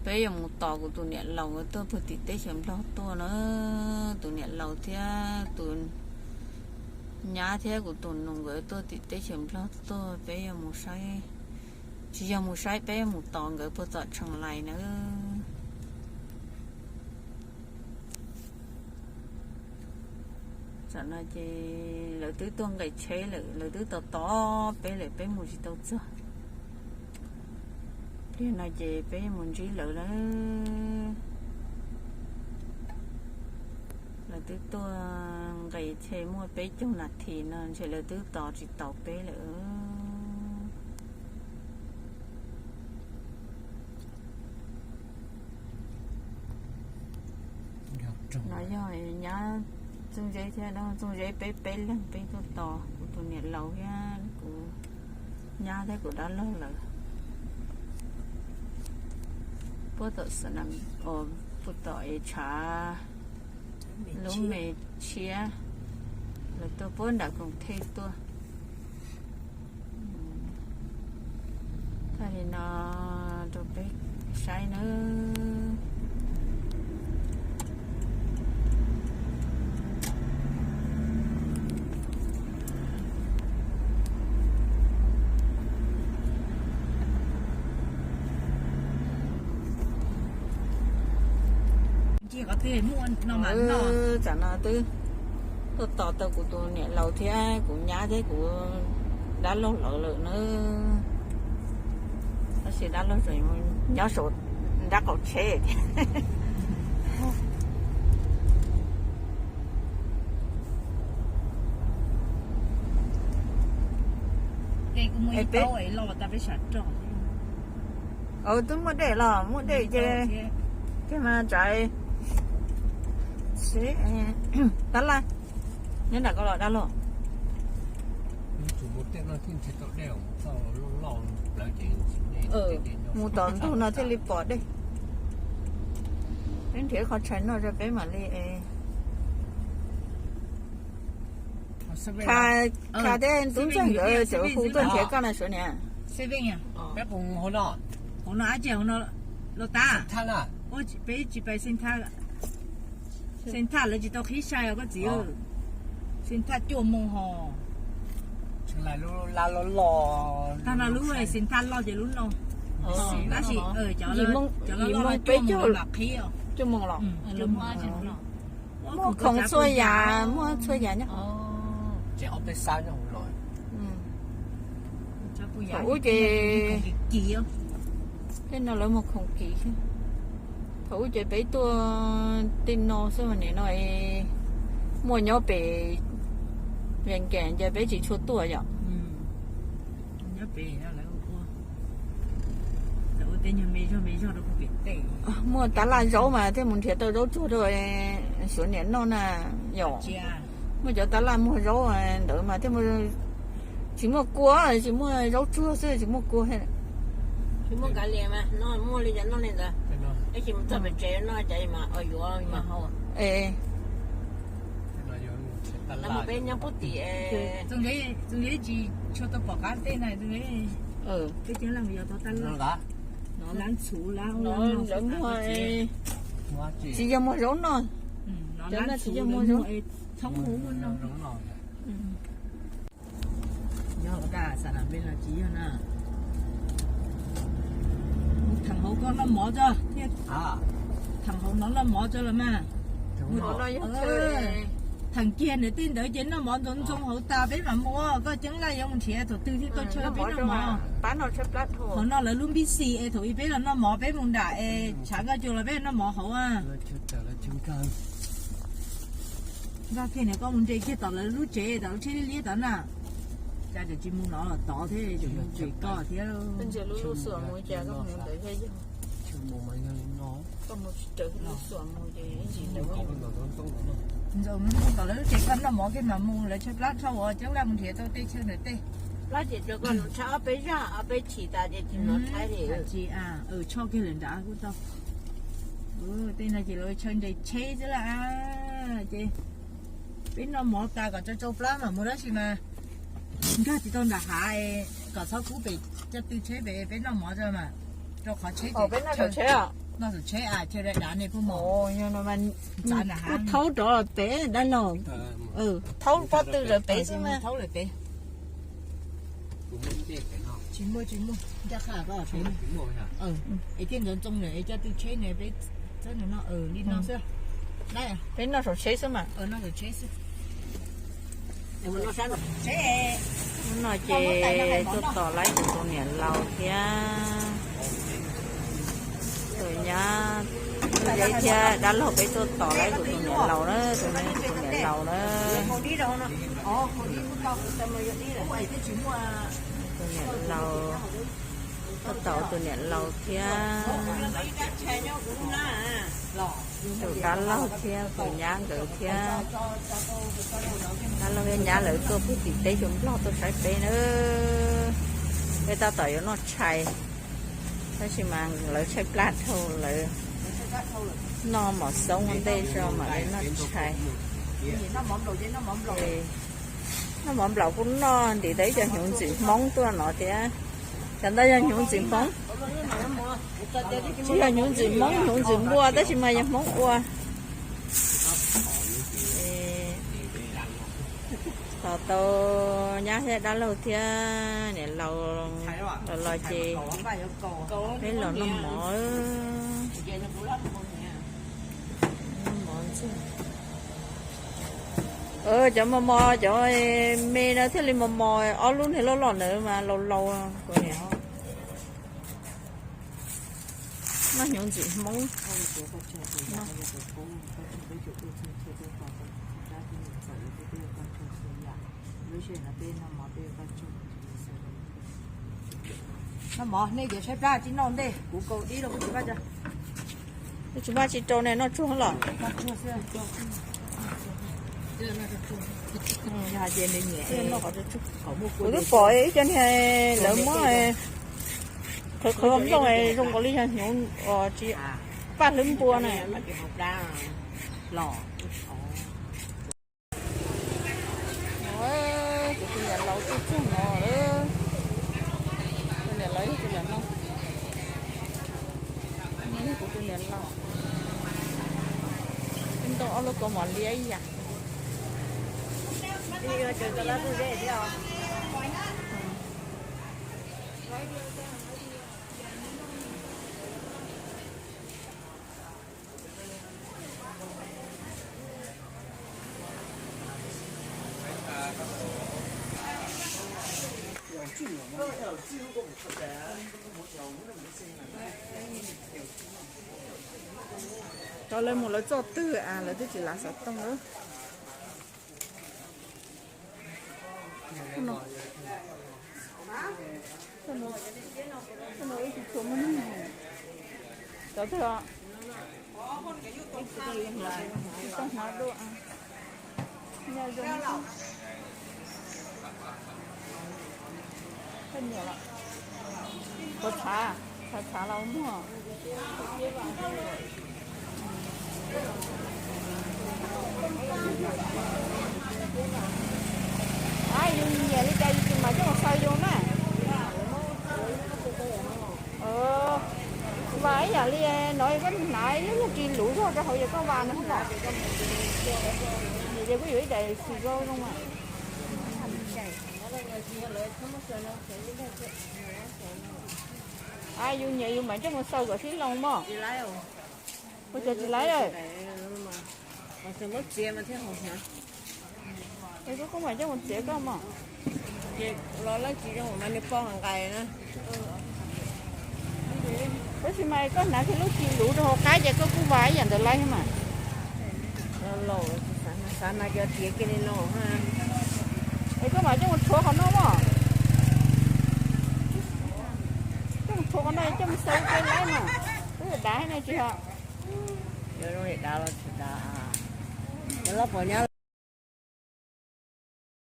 Peb yuav mus tos kuv tus niam laus nkawd tuaj puag tim teb chaws Nplog tuaj na. Tus niam laus thiab tus nyab thiab kuv tus nus nkawd tuaj tim teb chaws Nplog tuaj, peb yuav mus saib, tsis yog mus saib, peb yuav mus tos nkawd puag tom Tshee Lais na. Tam no ces lawv twb tuaj nqes tsheb lawm, lawv twb tos tos peb lawm, peb mus tsis tau txog. Pliag no ces peb mus ntsib lawv lawm. Lawv twb tuaj nqes tsheb muaj peb caug nas this no ntshe lawv twb tos tsis tau peb lawm. No yog nyab Txooj Zeb thiab Txooj Zeb, peb peb leeg peb tuaj tos kuv tus niam laus thiab kuv nyab thiab kuv dab laug lawm. Puag tom, puag tom es tshav lub me tshiab, lawv tuaj puag nram koom thej tuaj. Thaij li no rau peb saib nawb. Tam no twb tuaj tos tau kuv tus niam laus thiab kuv nyab thiab kuv dab laug lawv lawm na. Tab sis dab laug tseem nyob saum nrab qaum tsheb thiab. Twb muaj dej los, muaj dej ces, ces mas tsam, tab laj, nyob nram ko los dab laug. Mus tom ntug no thiaj li pom dej. Peb nrhiav qhov tshais noj rau peb mam li. Kha thiab tub ntxawg nkawd tseem hu tuaj nrhiav koj na Suav niam. Xeev Thaj lawv tsis tau qhib sai os koj txiv. Xeev Thaj cuaj moos hos. Tag no lub Xeev Thaj loj ces lub no. Tab sis cov loj loj cuaj moos mam qhib os. Muaj khoom txhua yam, muaj txhua yam nyob. Thaum ub ces, tej no lawv muag khoom kiv xwb. Thaum ub ces peb tuaj tej no xwb mas nim no muaj nyob pem Vees Kas ces peb tsis tshua tuaj yom. Muaj tab laj zaub mas thiaj mus nrhiav tau zaub tsuag rau Suav niam noj na yom. Muaj cov tab laj muag zaub ntawd mas thiaj, tsis muaj kua, tsis muaj zaub tsuag xwb tsis muaj kua. Tsis muaj kav liam mas no muaj li cov noj li ntawd. Tab sis mus txog pem tsev noj cov mas yuav mas hau. Lawv mus peb nyob pub tim, tsis tshua tau pom qab tej na. Peb cov laj mus yog tau tab laj, lab ntxhuv lab, lawv muag, tsis yog muag zaub noj. Cov no tsis yog muag zaub. Thoob huv muaj no. Yog tas xam lam npe los tsis yog na. Thaum hauv koj noj mov tso thiab. Thaum hauv no noj mov tso los mas. Thaum kiag nws tej ntawd ces noj mov ntxoov ntxoo hauv tas peb mam mus, koj ceeb laj yuav mus nrhiav thaum twg thiaj tau chaw peb noj mov. Hauv no lawv lub npib xis es thaum ub peb los noj mov peb mus nram es tshav nkaj cuag los peb noj mov hauv. Nkag kiag nws koj mus nres kiag tom lawv lub tsev tom lub tsheb liab liab tod na. Cas tseem tsis mus no los tod thiab tseem mus nres koj thiab. Ntxoov tom lawv lub tsev koj noj mov kiag mam mus, lawv tshaw plab dhau uas ceeb laj mus nrhiav tau tej chaw ntawm tej. Plab ces rau koj ntshaw ob peb zaj ob peb chim tas ces tsis nov tshaib li. Tsis, tsho kiag lawm nrad kuj tau. Tej no ces lawv tshaw nres tsheb xwb laj ces peb noj mov tas kom tsau tsau plab mam mus tab sis mas nkag tsis tau nram hav, kom txhob kub pem coj tw tsheb pem, peb noj mov tso mas rau qhov tsheb, peb noj tsheb. Noj tsheb, chaw dav dav ne, kuj mos. Thaub rov pem dab laug. Thaub pob tw lawm pem xwb mas. Tsis muaj, tsis muaj. Es thiaj ntxoov ntxoo lawm es coj tw tsheb ne peb txawb no li no xwb. Peb noj saum tsheb xwb mas. Hnub no ces tuaj tos laib kuv tus niam laus thiab tus nyab, tus yawm thiab dab laug, peb tuaj tos laib kuv tus niam laus na, tus niam laus na. Tus niam laus, tuaj tos tus niam laus thiab tus dab laug thiab tus nyab nkawd thiab. Dab laug thiab nyab lawv tuaj puag tim teb chaws Nplog tuaj saib peb na. Peb tab tom yuav noj tshais, tab sis mas lawv tshaib plab dhau, lawv noj mov xoob ua ntej tso mam li noj tshais. Noj mov nplaum kuj noj ntim tau ib co hnyuv ntxim Hmoob tuaj no thiab. Cov ntawd yog hnyuv ntxim Hmoob, tsis yog hnyuv ntxim Hmoob, hnyuv ntxim npua tab sis mas yog Hmoob ua. Tos tau nyab thiab dab laug thiab niam laus los los ces peb los noj mov. Cov mos mos, cov me no thiaj li mos mos, ob lub niag loj loj ntawd mas laus laus. Noj hnyuv ntxim Hmoob. Noj mov, nej cov tshaib plab tsis noj ntej, kuv kaus dib los kuv tsis pab cov. Tsis pab tsis rau ne, noj tsuag los. Kuv twb pom ib co niag lawv muab qhwv qhwv nplooj zoo nkaus li yog hnyuv, tsis, paj hlwb npua na. Kuv tus niam laus tuaj txog no lawm. Tus niam laus yog tus niam no, kuv tus niam laus. Ntoo ob lub kaus mom liab ib yam. Cov lawv mus lawv txoj twg as, lawv twb tsis lav xov tooj lawm. Cov twg os? Tsis tau hnov dua. Nyob zoo. Koj niam los? Puas tshav? Tshav tshav los muag. Yus nyiam li cas yus tsis mam coj mus xaws yus na. Vas ib yam li no, koj hnav ib lub nyuag ris luv zog rau hauv yog koj vas no los. Ces kuj yuav ib daim xwm zoo zoo mas. Yus nyiam yus mam coj mus xaws kom sib loo mog. Ua cas tsis laib lawm? Es koj kuj mam coj mus txiav koj mog. Los lawv tsis zoo mas nws poj nqaim na. Tab sis mas koj hnav kiag lub ris luv rau hauv qab ces koj kuj vas ib yam ntawd laib mas. Xav mas cov tiav kiag li no. Es koj mam coj mus rhuav qhov no mog. Coj mus rhuav qhov no coj mus xaws ua ke laib mas. Twb dav ne tsis yog? Dav los tsis dav. Cov loj pom nyab